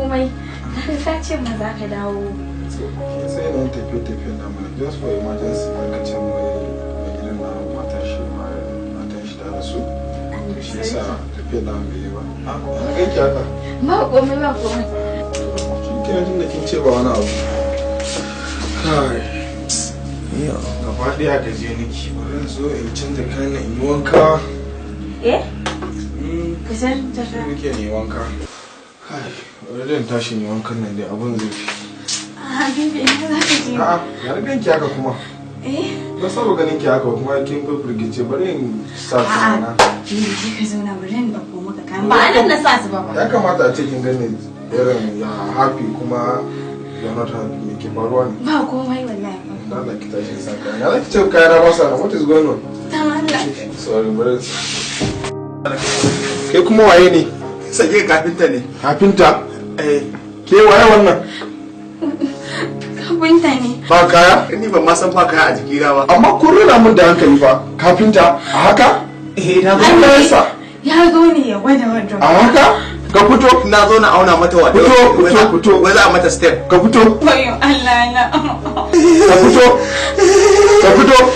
Komai. Na ga ka ce ma za ka dawo. Kin san yanayin tafiye-tafiyen namu ne, just for emergency aka ce mai gidan na matan shi ta rasu. To shi yasa tafiyar namu bai yi ba. Ah, na ganki haka. Ba komai, ba komai. Shi kenan, tunda kin ce ba wani abu. Kai. Iya, gaba ɗaya gaje niki. Bari in zo in canza kayan in yi wanka. Eh? Ka san ta. Shi muke ne wanka. Kai, bari in tashi in yi wankan nan dai, abun zai fi. Ah, baby, ina za ka je? A'a, ya na ganki haka kuma. Eh? Na saba ganin ki haka kuma kin fi firgice, bari in sa su A'a. mana. Baby, je ka zauna, bari in ɗauko maka kayan. Ba a nan na sa su ba ba. Ya kamata a ce kin gani irin ya happy kuma you're not happy. Me ke faruwa ne? Ba komai wallahi. Da Allah ki tashi in sa kayan. Ya za ki ce kayana ba sa nan? What is going on? Dan Allah. Sorry, bari. Kai kuma waye ne? Sake kafinta ne. Kafinta? Eh. Ke waye wannan? Kafinta ne. Ba kaya? Ni ban ma san ba kaya a jikina ba. Amma kun rena min da hankali fa. Kafinta a haka? Eh, na zo. Allah ya sa. Ya zo ne ya gwada wardrobe. A haka? Ka fito. Na zo na auna mata wa. Fito, fito, fito. Wai za a mata step. Ka fito. Wayo Allah na. Ka fito. Ka fito.